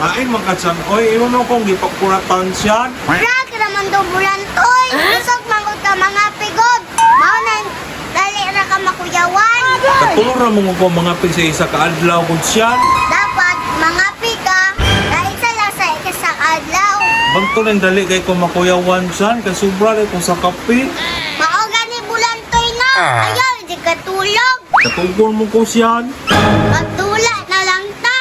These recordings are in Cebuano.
Kain man ka siyan, oy, imo mo kong gipakuratan siyan. Brag naman do bulantoy. Kusog man gud ka mga pigod. Mao na dali ra ka makuyawan. Katulong ra mo ko mga pig sa isa ka adlaw gud siyan. Dapat mga ka na isa lang sa isa ka adlaw. Bangto nang dali kay ko makuyawan siyan kay sobra kay kung sa kape. Mao gani bulantoy na. Ayaw di ka tulog. Katugol mo ko siyan. Magdula na lang ta.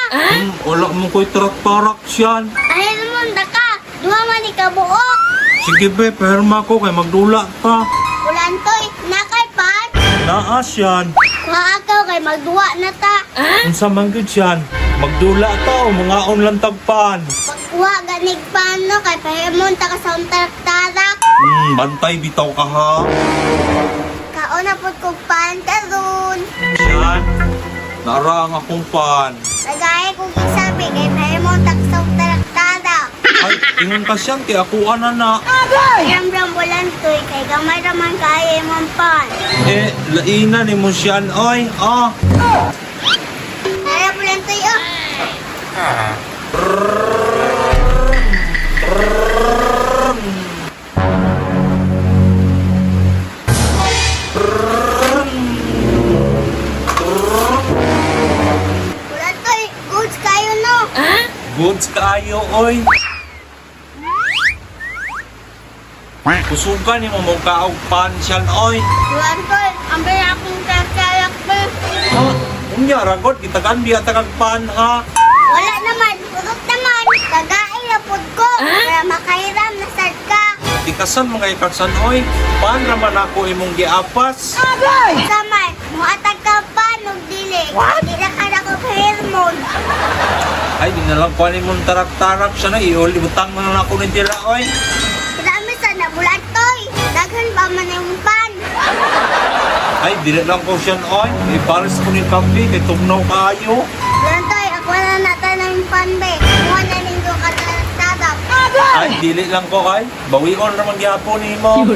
Wala mo ko'y tarak-tarak siyan. Ahir mo na ka. Duha man ni kabuok. Sige be, perma ko kay magdula pa. Bulantoy, nakay pan. Naa siyan. Kuha ako kay magduwa na ta. Unsa man gyud siyan? Magdula ta o mga lang tagpan. Pagkuha ganig pan no kay pahimon ta ka sa tarak-tarak. Bantay bitaw ka ha. Kaon na pud kog pan karon. Siyan. Nara ang akong pan. Nagaya kong isabi kay pahimon ta ka sa tarak-tarak. Ay, ingon ka siyan kay ako ana na. Ram-ram bulantoy kay gamay raman kaayo imong pan. Eh, laina ni mo siyan oy. Ah. Tara bulantoy oh. Bulantoy, goods kayo no. Goods kaayo oy. Kusugan nimo mo kaog pan siyan oy. Bulantoy, ang baya akong tarak-tarak be. Ha? Unya ragot gitagan biya ta kag pan ha. Wala naman, urot naman. Tagain na pud ko para makairam na sad ka. Tikasan mga ikaksan oy. Pan ra man ako imong giapas. Samay, muatag ka pa nung dili. Di na ka na ko kahirmon. Ay, di na lang kuha nimong tarak-tarak siya na. Iulibutang na lang ako ni dira oy. Marami sa nabulantoy. Daghan pa man yung pan. Ay, dili lang ko siya oy. Ipares ko ni kape kay tugnaw kaayo. Bulantoy, ako na nata ng pan be. Kuha na nindyo ka tarak-tarak. Ay, dili lang ko kay. Bawion ra man gyapon nimo.